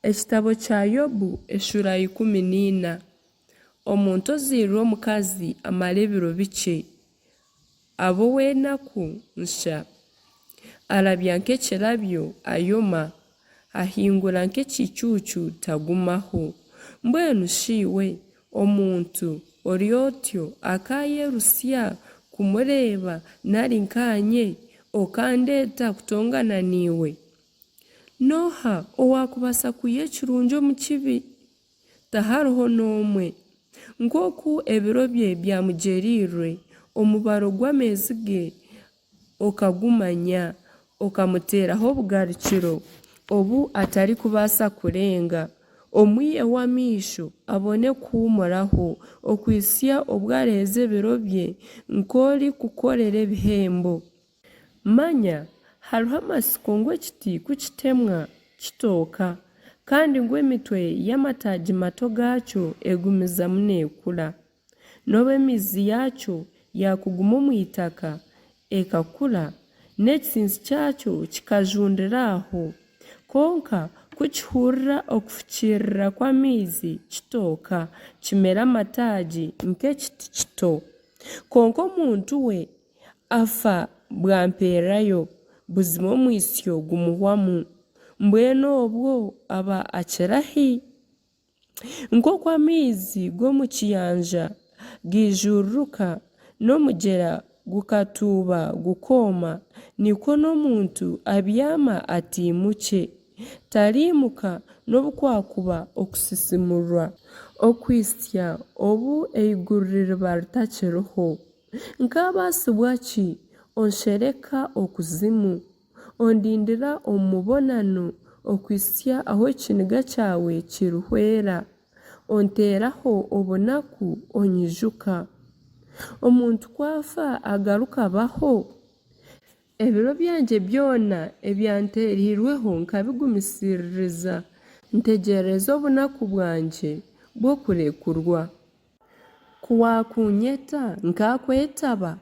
Ekitabo kya Yobu eshuura ya 14. Omuntu ozairwe omukazi amara ebiro bikye, aba ow'enaku nsha, arabya nk'ekirabyo ayoma, ahingura nk'ekicuucu tagumaho. Mbwenu shi iwe omuntu ori otyo akaayerusya kumureeba nari nkaanye okandeeta kutongana naiwe? N'oha owaakubaasa kwiha ekirungi omu kibi? Tihariho n'omwe. Nk'oku ebiro bye byamugyereirwe, omubaro gw'ameezi ge okagumanya, okamuteeraho obugarukiro obu atarikubaasa kurenga, omwiheho amaisho abone kuhuumuraho, okuhitsya obu ariheza ebiro bye nk'orikukorera ebihembo. Manya hariho amatsiko ngu ekiti ku kitemwa, kitooka, kandi ngu emitwe y'amataagi mato gaakyo egumizamu neekura. N'obu emizi yaakyo yaakuguma omu itaka ekakura, n'ekitsintsi kyakyo kikajundira aho, kwonka ku kihurira okufukiirira kw'amaizi kitooka, kimera amataagi nk'ekiti kito. Kwonka omuntu we Afa bwampeererayo, buzima omwitsyo gumuhwamu. Mbwenu obwo aba akira hi? Nk'oku amaizi g'omu kiyanja gaijururuka, n'omugyera gukatuuba gukooma, nikwo n'omuntu abyama ataimukye. Tariimuka n'obu kwakuba okusisimurwa. Okuhitsya obu eiguru ririba ritakiriho. Nkaabaasibwa ki onshereka okuzimu, ondindira omu mubonano okuhitsya ahu ekiniga kyawe kirihwera, onteeraho obunaku onyijuka. Omuntu ku afa agaruka abaho? Ebiro byangye byona ebyanteereirweho nkabigumisiririza, ntegyereza obunaku bwangye bw'okurekurwa. Ku waakuunyeta, nkaakwetaba,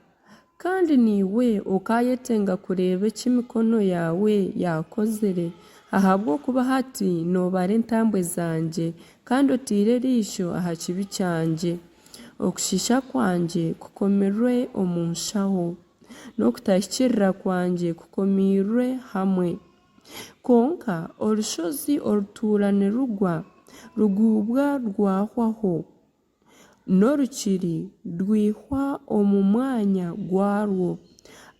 kandi naiwe okaayetenga kureeba eki emikono yaawe yaakozire, ahabw'okuba hati noobara entambwe zangye, kandi otaire eriisho aha kibi kyangye. Okushiisha kwangye kukomirwe omu nshaho, n'okutahikiirira kwangye kukomiirwe hamwe. Kwonka orushozi orutuura nirugwa, ruguubwa rwahwaho, n'orukiri rwihwa omu mwanya gwarwo.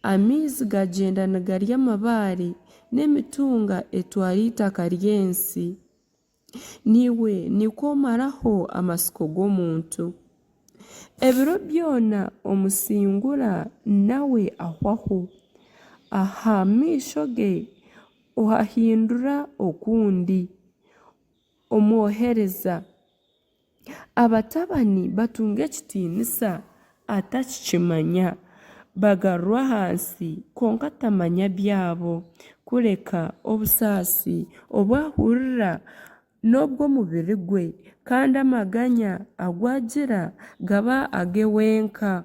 Amaizi gagyenda nigarya amabaare, n'emitunga etwara eitaka ry'ensi. Naiwe nikwo omaraho amatsiko g'omuntu. Ebiro byona omusingura nawe ahwaho, aha maisho ge ohahindura okundi, omwohereza. Abatabani batunga ekitiinisa atakikimanya, bagarurwa ahansi kwonka tamanya byabo, kureka obusaasi obu ahurira n'obw'omubiri gwe, kandi amaganya agu agira gaba age wenka.